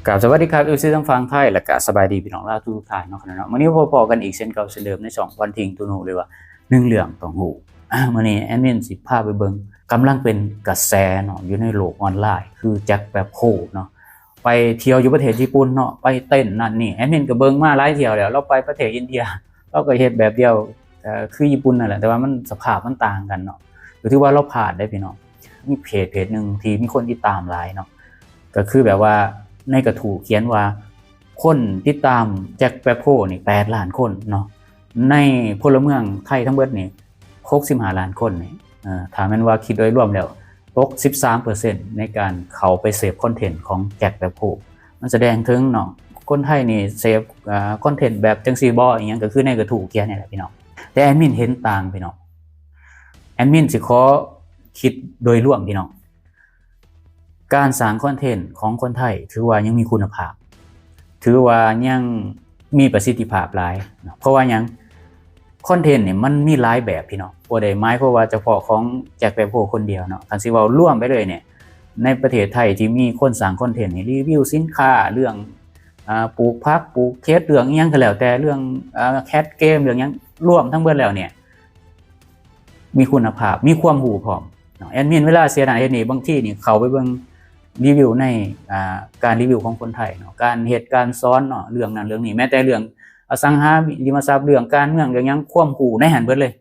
กราบสวัสดีครับ เอฟซี ทางฝั่งไทย และก็สบายดีพี่น้องลาวทุกท่านเนาะ มื้อนี้พบพ้อกันอีกเช่นเก่าเช่นเดิมในช่อง One Thing to Know หรือว่าหนึ่งเรื่องต้องรู้ มื้อนี้แอดมินสิพาไปเบิ่ง กำลังเป็นกระแสเนาะ อยู่ในโลกออนไลน์ คือแจ็คแป๊บโฮเนาะ ไปเที่ยวอยู่ประเทศญี่ปุ่นเนาะ ไปเต้นนั่นนี่ แอดมินก็เบิ่งมาหลายเที่ยวแล้ว ลาวไปประเทศอินเดีย ลาวก็เฮ็ดแบบเดียว เอ่อ คือญี่ปุ่นนั่นแหละ แต่ว่ามัน สภาพมันต่างกันเนาะ ก็ถือว่าลาวพลาดเด้พี่น้อง มีเพจ เพจหนึ่งที่มีคนติดตามหลายเนาะ ก็คือแบบว่าในกระทู้เขียนว่า คนติดตามแจ็คแป๊บโฮนี่แปดล้านคนเนาะ ในพลเมืองไทยทั้งเบิดนี่หกสิบห้าล้านคนนี่ เอ่อ ถ้าแม่นว่าคิดโดยรวมแล้ว ตกสิบสามเปอร์เซ็นต์ ในการเข้าไปเสพคอนเทนต์ของแจ็คแป๊บโฮ มันแสดงถึงเนาะ คนไทยนี่เสพ อ่า คอนเทนต์แบบจั่งซี้บ่ อีหยัง ก็คือในกระทู้เขียนนี่แหละพี่น้อง แต่แอดมินเห็นต่างพี่น้อง แอดมินสิขอคิดโดยรวมพี่น้อง การสร้างคอนเทนต์ของคนไทยถือว่ายังมีคุณภาพ ถือว่ายังมีประสิทธิภาพหลายเนาะ เพราะว่าหยัง คอนเทนต์นี่มันมีหลายแบบพี่น้อง บ่ได้หมายความว่าเฉพาะของแจ็คแป๊บโฮคนเดียวเนาะ คันสิเว้ารวมไปเลยเนี่ย ในประเทศไทยที่มีคนสร้างคอนเทนต์นี่ รีวิวสินค้า เรื่อง อ่า ปลูกผัก ปลูกเห็ด เรื่องอิหยังก็แล้วแต่ เรื่อง อ่า แคทเกม เรื่องหยัง รวมทั้งเบิดแล้วเนี่ย มีคุณภาพ มีความรู้พร้อมเนาะ แอดมินเวลาสิเฮ็ดนั่นเฮ็ดนี่ บางทีนี่เข้าไปเบิ่งรีวิวใน อ่า การรีวิวของคนไทยเนาะ การเฮ็ดการสอนเนาะ เรื่องนั้นเรื่องนี้ แม้แต่เรื่องอสังหาริมทรัพย์ เรื่องการเมือง เรื่องหยัง ความรู้ในหั้นเบิดเลย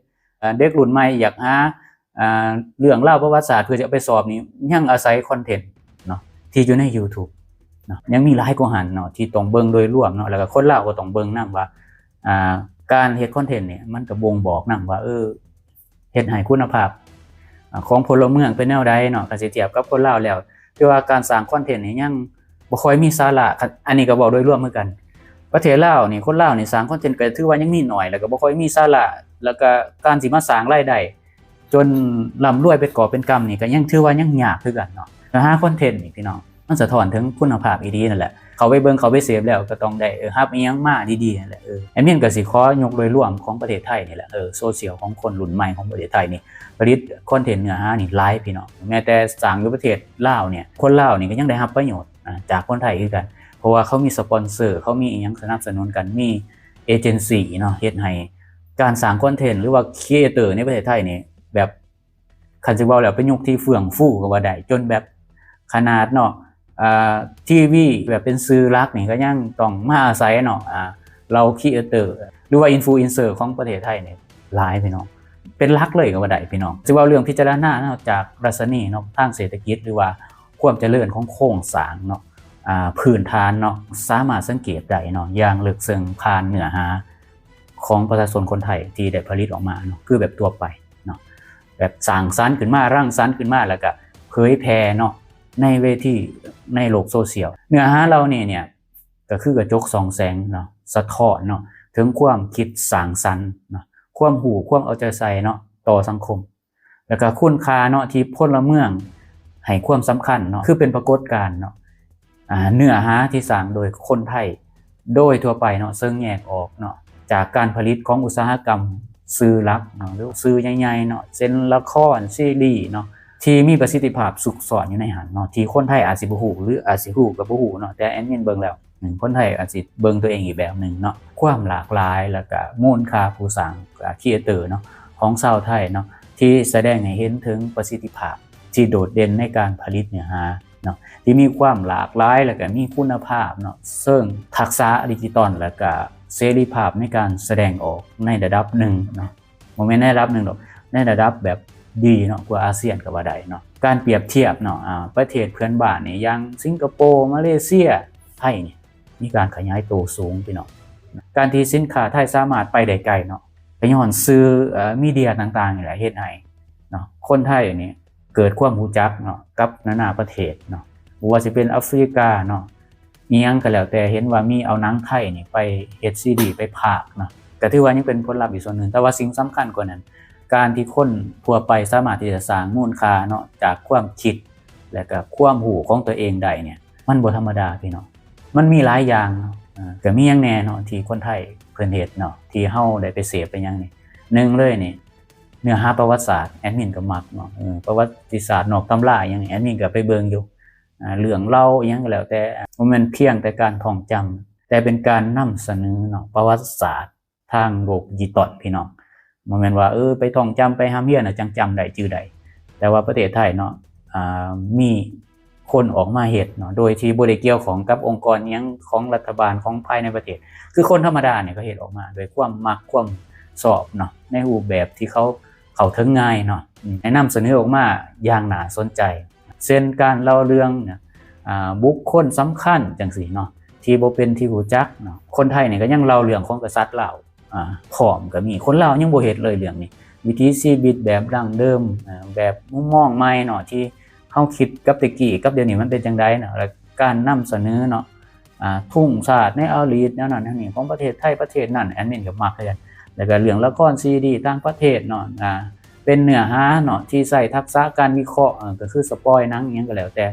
อ่า เด็กรุ่นใหม่อยากหา อ่า เรื่องราวประวัติศาสตร์เพื่อจะเอาไปสอบนี่ ยังอาศัยคอนเทนต์เนาะ ที่อยู่ใน YouTube เนาะ ยังมีหลายกว่าหั้นเนาะ ที่ต้องเบิ่งโดยรวมเนาะ แล้วก็คนลาวก็ต้องเบิ่งนำว่า อ่า การเฮ็ดคอนเทนต์นี่มันก็บ่งบอกนำว่า เออ เฮ็ดให้คุณภาพ อ่า ของพลเมืองเป็นแนวใดเนาะ คันสิเทียบกับคนลาวแล้ว ถือว่าการสร้างคอนเทนต์นี่ยังบ่ค่อยมีสาระ อันนี้ก็เว้าโดยรวมคือกัน ประเทศลาวนี่ คนลาวนี่สร้างคอนเทนต์ก็ถือว่ายังมีน้อย แล้วก็บ่ค่อยมีสาระ แล้วก็การสิมาสร้างรายได้ จนร่ำรวยเป็นกอบเป็นกำนี่ก็ยังถือว่ายังยากคือกันเนาะ เนื้อหาคอนเทนต์นี่พี่น้อง มันสะท้อนถึงคุณภาพอีหลีนั่นแหละ เข้าไปเบิ่งเข้าไปเสพแล้วก็ต้องได้ เออ รับอิหยังมาดีๆนั่นแหละ เออ แอดมินก็สิขอยกโดยรวมของประเทศไทยนี่แหละ เออ โซเชียลของคนรุ่นใหม่ของประเทศไทยนี่ ผลิตคอนเทนต์เนื้อหานี่หลายพี่น้อง แม้แต่สร้างอยู่ประเทศลาวเนี่ย คนลาวนี่ก็ยังได้รับประโยชน์ อ่า จากคนไทยคือกัน เพราะว่าเขามีสปอนเซอร์ เขามีอิหยังสนับสนุนกัน มีเอเจนซี่เนาะ เฮ็ดให้การสร้างคอนเทนต์ หรือว่าครีเอเตอร์ในประเทศไทยนี่ แบบ คันสิเว้าแล้วเป็นยุคที่เฟื่องฟูก็ว่าได้ จนแบบขนาดเนาะ อ่า ทีวีแบบเป็นสื่อหลักนี่ก็ยังต้องมาอาศัยเนาะ อ่า เหล่าครีเอเตอร์ หรือว่าอินฟลูเอนเซอร์ของประเทศไทยนี่หลายพี่น้อง เป็นหลักเลยก็ว่าได้พี่น้อง สิเว้าเรื่องพิจารณาเนาะ จากดัชนีเนาะ ทางเศรษฐกิจ หรือว่าความเจริญของโครงสร้างเนาะ อ่า พื้นฐานเนาะ สามารถสังเกตได้เนาะ อย่างลึกซึ้งผ่านเนื้อหาของประชาชนคนไทยที่ได้ผลิตออกมาเนาะ คือแบบทั่วไปเนาะ แบบสร้างสรรค์ขึ้นมา รังสรรค์ขึ้นมา แล้วก็เผยแพร่เนาะ ในเวที ในโลกโซเชียล เนื้อหาเหล่านี้เนี่ย ก็คือกระจกส่องแสงเนาะ สะท้อนเนาะ ถึงความคิดสร้างสรรค์เนาะ ความรู้ ความเอาใจใส่เนาะ ต่อสังคม แล้วก็คุณค่าเนาะ ที่พลเมืองให้ความสำคัญเนาะ คือเป็นปรากฏการณ์เนาะ อ่า เนื้อหาที่สร้างโดยคนไทยโดยทั่วไปเนาะ ซึ่งแยกออกเนาะ จากการผลิตของอุตสาหกรรมสื่อหลักเนาะ หรือสื่อใหญ่ๆเนาะ เช่นละคร ซีรีส์เนาะ ที่มีประสิทธิภาพซุกซ่อนอยู่ในหั้นเนาะ ที่คนไทยอาจสิบ่ฮู้ หรืออาจสิฮู้ก็บ่ฮู้เนาะ แต่แอดมินเบิ่งแล้ว อืม คนไทยอาจสิเบิ่งตัวเองอีกแบบหนึ่งเนาะ ความหลากหลาย แล้วก็มูลค่าผู้สร้าง อ่า ครีเอเตอร์เนาะ ของชาวไทยเนาะ ที่แสดงให้เห็นถึงประสิทธิภาพที่โดดเด่นในการผลิตเนื้อหาเนาะ ที่มีความหลากหลาย แล้วก็มีคุณภาพเนาะ เชิงทักษะดิจิตอล แล้วก็เสรีภาพในการแสดงออกในระดับหนึ่งเนาะ บ่แม่นในระดับหนึ่งดอก ในระดับแบบดีเนาะ กว่าอาเซียนก็ว่าได้เนาะ การเปรียบเทียบเนาะ อ่า ประเทศเพื่อนบ้านนี่ อย่างสิงคโปร์ มาเลเซีย ไทยนี่ มีการขยายตัวสูงพี่น้อง การที่สินค้าไทยสามารถไปได้ไกลเนาะ ก็ย้อนสื่อ เอ่อ มีเดียต่างๆนี่แหละเฮ็ดให้เนาะ คนไทยนี่เกิดความรู้จักเนาะ กับนานาประเทศเนาะ บ่ว่าสิเป็นแอฟริกาเนาะ อิหยังก็แล้วแต่ เห็นว่ามีเอาหนังไทยนี่ไปเฮ็ดซีดี ไปพากย์เนาะ ก็ถือว่ายังเป็นผลลัพธ์อีกส่วนหนึ่ง แต่ว่าสิ่งสำคัญกว่านั้น การที่คนทั่วไปสามารถที่จะสร้างมูลค่าเนาะ จากความคิด และก็ความรู้ของตัวเองได้เนี่ย มันบ่ธรรมดาพี่น้อง มันมีหลายอย่างเนาะ เอ่อ ก็มีหยังแหน่เนาะ ที่คนไทยเพิ่นเฮ็ดเนาะ ที่เฮาได้ไปเสพไปหยังนี่ หนึ่งเลยนี่ เนื้อหาประวัติศาสตร์ แอดมินก็มักเนาะ เออ ประวัติศาสตร์นอกตำราอิหยังนี่ แอดมินก็ไปเบิ่งอยู่ ອ່າ ເລື່ອງເລົ່າອີ່ຫຍັງກໍແລ້ວແຕ່ ບໍ່ແມ່ນພຽງແຕ່ການທ່ອງຈຳ ແຕ່ເປັນການນຳສະເໜີເນາະ ປະຫວັດສາດທາງໂລກດິຈິຕອນ ພີ່ນ້ອງ. ບໍ່ແມ່ນວ່າ ເອີ ໄປທ່ອງຈຳ ໄປຮ່ຳຮຽນ ຈັ່ງຈຳໄດ້ ຈື່ໄດ້. ແຕ່ວ່າປະເທດໄທເນາະ ອ່າ ມີຄົນອອກມາເຮັດເນາະ ໂດຍທີ່ບໍ່ໄດ້ກ່ຽວຂ້ອງກັບອົງກອນອີ່ຫຍັງຂອງລັດຖະບານ ຂອງພາຍໃນປະເທດ. ຄືຄົນທຳມະດານີ້ ເຂົາເຮັດອອກມາດ້ວຍຄວາມມັກ ຄວາມຊອບເນາະ ໃນຮູບແບບທີ່ເຂົາເຂົ້າເຖິງງ່າຍເນາະ ອືມ ໃຫ້ນຳສະເໜີອອກມາຢ່າງໜ້າສົນໃຈ. ເຊັ່ນ ການເລົ່າເລື່ອງ ອ່າ ບຸກຄົນສຳຄັນຈັ່ງຊີ້ເນາະ ທີ່ບໍ່ເປັນທີ່ຮູ້ຈັກເນາະ. ຄົນໄທນີ້ກໍຍັງເລົ່າເລື່ອງຂອງກະສັດລາວ ອ່າ ພ້ອມກໍມີ. ຄົນລາວຍັງບໍ່ເຮັດເລີຍເລື່ອງນີ້ ວິຖີຊີວິດແບບດັ້ງເດີມ ເອີ ແບບມຸມມອງໃໝ່ເນາະ ທີ່ເຮົາຄິດກັບແຕ່ກີ້ກັບດຽວນີ້ມັນເປັນຈັ່ງໃດເນາະ. ແລະ ການນຳສະເໜີເນາະ ອ່າ ທຸງຊາດໃນອະດີດ ແນວນັ້ນແນວນີ້ ຂອງປະເທດໄທ ປະເທດນັ້ນ ແອດມິນກໍມັກຄືກັນ. ແລ້ວກໍເລື່ອງລະຄອນຊີດີຕ່າງປະເທດເນາະ ອ່າ ເປັນເນື້ອຫາເນາະ ທີ່ໃຊ້ທັກສະການວິເຄາະ ເອີ ກໍຄືສະປອຍໜັງອີ່ຫຍັງກໍແລ້ວແຕ່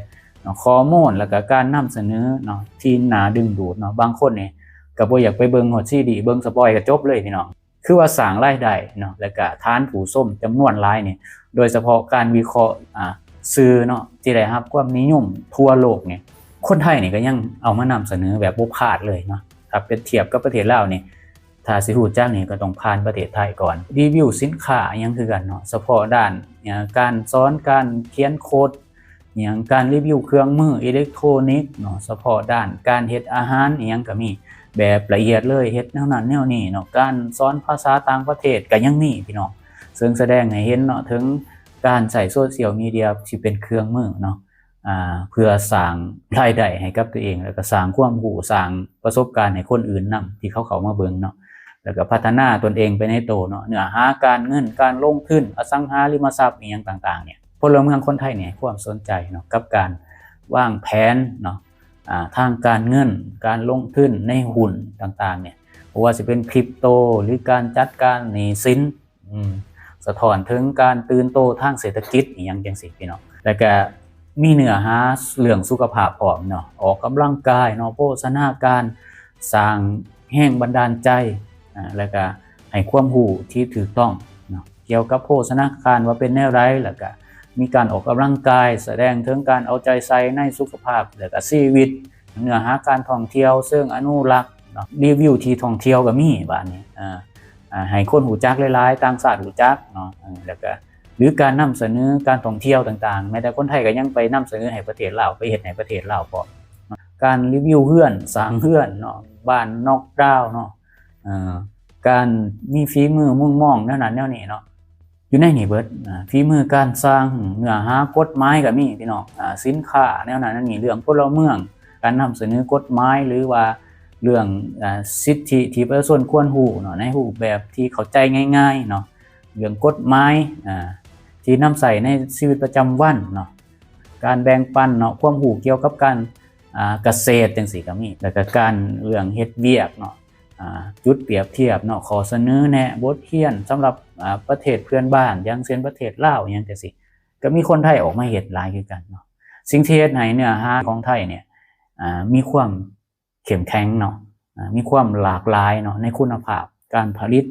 ເນາະ ຂໍ້ມູນ ແລ້ວກໍການນຳສະເໜີເນາະ ທີ່ໜ້າດຶງດູດເນາະ. ບາງຄົນນີ້ກໍບໍ່ຢາກໄປເບິ່ງຮອດຊີດີ ເບິ່ງສະປອຍກໍຈົບເລີຍ ພີ່ນ້ອງ. ຄືວ່າສ້າງລາຍໄດ້ເນາະ ແລ້ວກະຖານຜູ້ຊົມຈຳນວນຫຼາຍນີ້ ໂດຍສະເພາະການວິເຄາະ ອ່າ ສື່ເນາະ ທີ່ໄດ້ຮັບຄວາມນິຍົມທົ່ວໂລກນີ້ ຄົນໄທນີ້ກໍຍັງເອົາມານຳສະເໜີແບບບໍ່ພາດເລີຍເນາະ. ຖ້າໄປທຽບກັບປະເທດລາວນີ້ ຖ້າຊິຮູ້ຈັກນີ້ກໍຕ້ອງຜ່ານປະເທດໄທກ່ອນ. ຣີວິວສິນຄ້າອີ່ຫຍັງຄືກັນເນາະ ສະເພາະດ້ານ ອ່າ ການສອນ ການຂຽນໂຄດ ອີ່ຫຍັງ ການຣີວິວເຄື່ອງມືອິເລັກໂທຣນິກເນາະ ສະເພາະດ້ານການເຮັດອາຫານອີ່ຫຍັງກໍມີ ແບບລະອຽດເລີຍ ເຮັດແນວນັ້ນແນວນີ້ເນາະ. ການສອນພາສາຕ່າງປະເທດກໍຍັງມີ ພີ່ນ້ອງ ເຊິ່ງສະແດງໃຫ້ເຫັນເນາະ ເຖິງການໃຊ້ໂຊຊຽວມີເດຍທີ່ເປັນເຄື່ອງມືເນາະ ອ່າ ເພື່ອສ້າງລາຍໄດ້ໃຫ້ກັບຕົວເອງ ແລ້ວກໍສ້າງຄວາມຮູ້ ສ້າງປະສົບການໃຫ້ຄົນອື່ນນຳ ທີ່ເຂົາເຂົ້າມາເບິ່ງເນາະ ແລ້ວກໍພັດທະນາຕົນເອງໄປໃນໂຕເນາະ. ເນື້ອຫາການເງິນ ການລົງທຶນ ອະສັງຫາລິມະຊັບ ອີ່ຫຍັງຕ່າງໆ ນີ້ ພົນລະເມືອງຄົນໄທນີ້ໃຫ້ຄວາມສົນໃຈເນາະ ກັບການວາງແຜນເນາະ ອ່າ ທາງການເງິນ ການລົງທຶນໃນຫຸ້ນຕ່າງໆ ນີ້ ບໍ່ວ່າຊິເປັນຄຣິບໂຕ ຫຼື ການຈັດການໜີ້ສິນ ອືມ ສະທ້ອນເຖິງການຕື່ນໂຕທາງເສດຖະກິດ ອີ່ຫຍັງຈັ່ງຊີ້ ພີ່ນ້ອງ. ແລ້ວກະມີເນື້ອຫາເລື່ອງສຸຂະພາບພ້ອມເນາະ ອອກກຳລັງກາຍເນາະ ໂພຊະນາການ ສ້າງແຮງບັນດານໃຈ ອ່າ ແລ້ວກະໃຫ້ຄວາມຮູ້ທີ່ຖືກຕ້ອງເນາະ ກ່ຽວກັບໂພຊະນາການວ່າເປັນແນວໃດ ແລ້ວກະມີການອອກກຳລັງກາຍ ສະແດງເຖິງການເອົາໃຈໃສ່ໃນສຸຂະພາບ ແລ້ວກະຊີວິດ. ເນື້ອຫາການທ່ອງທ່ຽວເຊີງອະນຸລັກເນາະ ຣີວິວທີ່ທ່ອງທ່ຽວກໍມີບາດນີ້ ອ່າ ອ່າ ໃຫ້ຄົນຮູ້ຈັກຫຼາຍໆ ຕ່າງຊາດຮູ້ຈັກເນາະ ເອີ ແລ້ວກະ ຫຼື ການນຳສະເໜີການທ່ອງທ່ຽວຕ່າງໆ ແມ້ແຕ່ຄົນໄທກໍຍັງໄປນຳສະເໜີໃຫ້ປະເທດລາວ ໄປເຮັດໃຫ້ປະເທດລາວພ້ອມເນາະ. ການຣີວິວເຮືອນ ສ້າງເຮືອນເນາະ ບ້ານນອກດາວເນາະ ເອີ ການມີຝີມືມຸມມອງແນວນັ້ນແນວນີ້ເນາະ ຢູ່ໃນນີ້ເບິດ. ອ່າ ຝີມືການສ້າງ ເນື້ອຫາກົດໝາຍກໍມີ ພີ່ນ້ອງ ອ່າ ສິນຄ້າແນວນັ້ນແນວນີ້ ເລື່ອງພົນລະເມືອງ ການນຳສະເໜີກົດໝາຍ ຫຼືວ່າເລື່ອງ ອ່າ ສິດທິທີ່ປະຊາຊົນຄວນຮູ້ເນາະ ໃນຮູບແບບທີ່ເຂົ້າໃຈງ່າຍໆເນາະ ເລື່ອງກົດໝາຍ ອ່າ ທີ່ນຳໃຊ້ໃນຊີວິດປະຈຳວັນເນາະ ການແບ່ງປັນເນາະ ຄວາມຮູ້ກ່ຽວກັບການ ອ່າ ກະເສດຈັ່ງຊີ້ກໍມີ ແລ້ວກໍການເລື່ອງເຮັດວຽກເນາະ ອ່າ ຈຸດປຽບທຽບເນາະ ຂໍ້ສະເໜີແນະ ບົດຮຽນສຳລັບ ອ່າ ປະເທດເພື່ອນບ້ານ ຢ່າງເຊັ່ນປະເທດລາວ ອີ່ຫຍັງຈັ່ງຊີ້ ກໍມີຄົນໄທອອກມາເຮັດຫຼາຍຄືກັນເນາະ. ສິ່ງທີ່ເຮັດໃຫ້ເນື້ອຫາຂອງໄທນີ້ ອ່າ ມີຄວາມເຂັ້ມແຂງເນາະ ອ່າ ມີຄວາມຫຼາກຫຼາຍເນາະ ໃນຄຸນນະພາບການຜະລິດ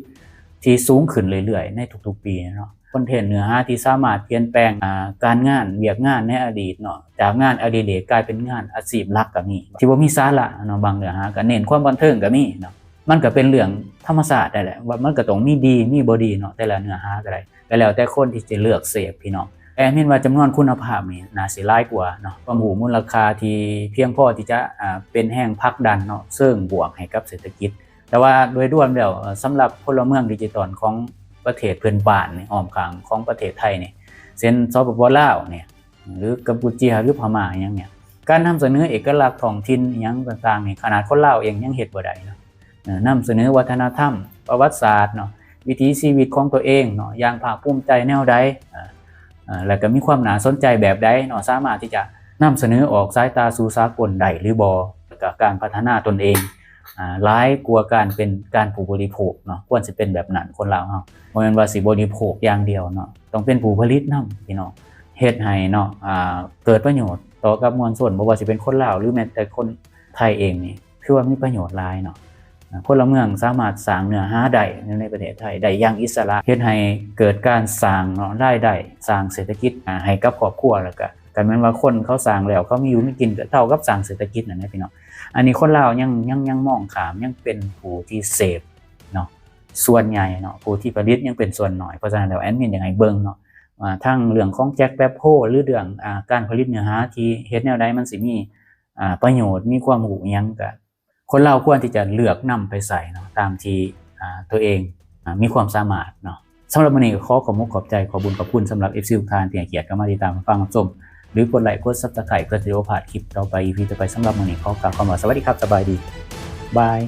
ທີ່ສູງຂຶ້ນເລື້ອຍໆ ໃນທຸກໆປີເນາະ. ຄອນເທັນເນື້ອຫາທີ່ສາມາດປ່ຽນແປງ ອ່າ ການງານ ວຽກງານໃນອະດີດເນາະ ຈາກງານອະດິເລກກາຍເປັນງານອາຊີບຫຼັກກໍມີ ທີ່ບໍ່ມີສາລະເນາະ ບາງເນື້ອຫາກໍເນັ້ນຄວາມບັນເທີງກໍມີເນາະ. ມັນກໍເປັນເລື່ອງທຳມະຊາດໄດ້ແຫຼະ ວ່າມັນກໍຕ້ອງມີດີມີບໍ່ດີເນາະ ແຕ່ລະເນື້ອຫາກໍໄດ້ ກໍແລ້ວແຕ່ຄົນທີ່ຈະເລືອກເສບ ພີ່ນ້ອງ. ແອດມິນວ່າຈຳນວນຄຸນນະພາບນີ້ໜ້າຊິຫຼາຍກວ່າເນາະ ຄວາມຮູ້ມູນລະຄ່າທີ່ພຽງພໍທີ່ຈະ ອ່າ ເປັນແຮງຜັກດັນເນາະ ເຊີງບວກໃຫ້ກັບເສດຖະກິດ. ແຕ່ວ່າໂດຍລວມແລ້ວ ເອີ ສຳລັບພົນລະເມືອງດິຈິຕອນຂອງປະເທດເພື່ອນບ້ານໃນອ້ອມຂ້າງຂອງປະເທດໄທນີ້ ເຊັ່ນ ສປປ ລາວນີ້ ຫຼື ກຳປູເຈຍ ຫຼື ພະມ້າ ອີ່ຫຍັງນີ້ ການນຳສະເໜີເອກະລັກທ້ອງຖິ່ນອີ່ຫຍັງຕ່າງໆນີ້ ຂະໜາດຄົນລາວເອງຍັງເຮັດບໍ່ໄດ້ເນາະ. ເອີ ນຳສະເໜີວັດທະນະທຳ ປະຫວັດສາດເນາະ ວິຖີຊີວິດຂອງຕົວເອງເນາະ ຢ່າງພາກພູມໃຈແນວໃດ ເອີ ເອີ ແລ້ວກໍມີຄວາມໜ້າສົນໃຈແບບໃດເນາະ ສາມາດທີ່ຈະນຳສະເໜີອອກສາຍຕາສູ່ສາກົນໄດ້ຫຼືບໍ່ ແລ້ວກໍການພັດທະນາຕົນເອງ ອ່າ ຫຼາຍກວ່າການເປັນ ການຜູ້ບໍລິໂພກເນາະ ຄວນຊິເປັນແບບນັ້ນ ຄົນລາວເຮົາ ບໍ່ແມ່ນວ່າຊິບໍລິໂພກຢ່າງດຽວເນາະ ຕ້ອງເປັນຜູ້ຜະລິດນຳ ພີ່ນ້ອງ ເຮັດໃຫ້ເນາະ ອ່າ ເກີດປະໂຫຍດຕໍ່ກັບມວນຊົນ ບໍ່ວ່າຊິເປັນຄົນລາວ ຫຼື ແມ່ນແຕ່ຄົນໄທເອງນີ້ ຖືວ່າມີປະໂຫຍດຫຼາຍເນາະ. ອ່າ ພົນລະເມືອງສາມາດສ້າງເນື້ອຫາໄດ້ໃນປະເທດໄທໄດ້ຢ່າງອິດສະຫຼະ ເຮັດໃຫ້ເກີດການສ້າງເນາະ ລາຍໄດ້ ສ້າງເສດຖະກິດ ອ່າ ໃຫ້ກັບຄອບຄົວ ແລ້ວກະ ຄັນແມ່ນວ່າຄົນເຂົາສ້າງແລ້ວ ເຂົາມີຢູ່ມີກິນ ກໍເທົ່າກັບສ້າງເສດຖະກິດນັ້ນແຫຼະພີ່ນ້ອງ. ອັນນີ້ຄົນລາວຍັງ ຍັງ ຍັງມອງຂ້າມ ຍັງເປັນຜູ້ທີ່ເສບເນາະ ສ່ວນໃຫຍ່ເນາະ ຜູ້ທີ່ຜະລິດຍັງເປັນສ່ວນໜ້ອຍ. ເພາະສະນັ້ນແລ້ວ ແອດມິນຢາກໃຫ້ເບິ່ງເນາະ ວ່າທັງເລື່ອງຂອງ Jack Backhoe ຫຼືເລື່ອງ ອ່າ ການຜະລິດເນື້ອຫາທີ່ເຮັດແນວໃດມັນຊິມີ ອ່າ ປະໂຫຍດ ມີຄວາມຮູ້ຫຍັງ ກະຄົນລາວຄວນທີ່ຈະເລືອກນຳໄປໃຊ້ເນາະ ຕາມທີ່ ອ່າ ຕົວເອງ ອ່າ ມີຄວາມສາມາດເນາະ. ສຳລັບມື້ນີ້ກໍຂໍຂອບອົກຂອບໃຈ ຂອບບຸນຂອບຄຸນສຳລັບ ເອັຟຊີ ທຸກທ່ານທີ່ໃຫ້ກຽດເຂົ້າມາຕິດຕາມຟັງຮັບຊົມ ຫຼືກົດໄລກົດ Subscribe ເພື່ອຈະບໍ່ພາດຄລິບຕໍ່ໄປ ອີ ພີ ຕໍ່ໄປ. ສຳລັບມື້ນີ້ຂໍກ່າວຄຳວ່າສະຫວັດດີຄັບ ສະບາຍດີ ບາຍ.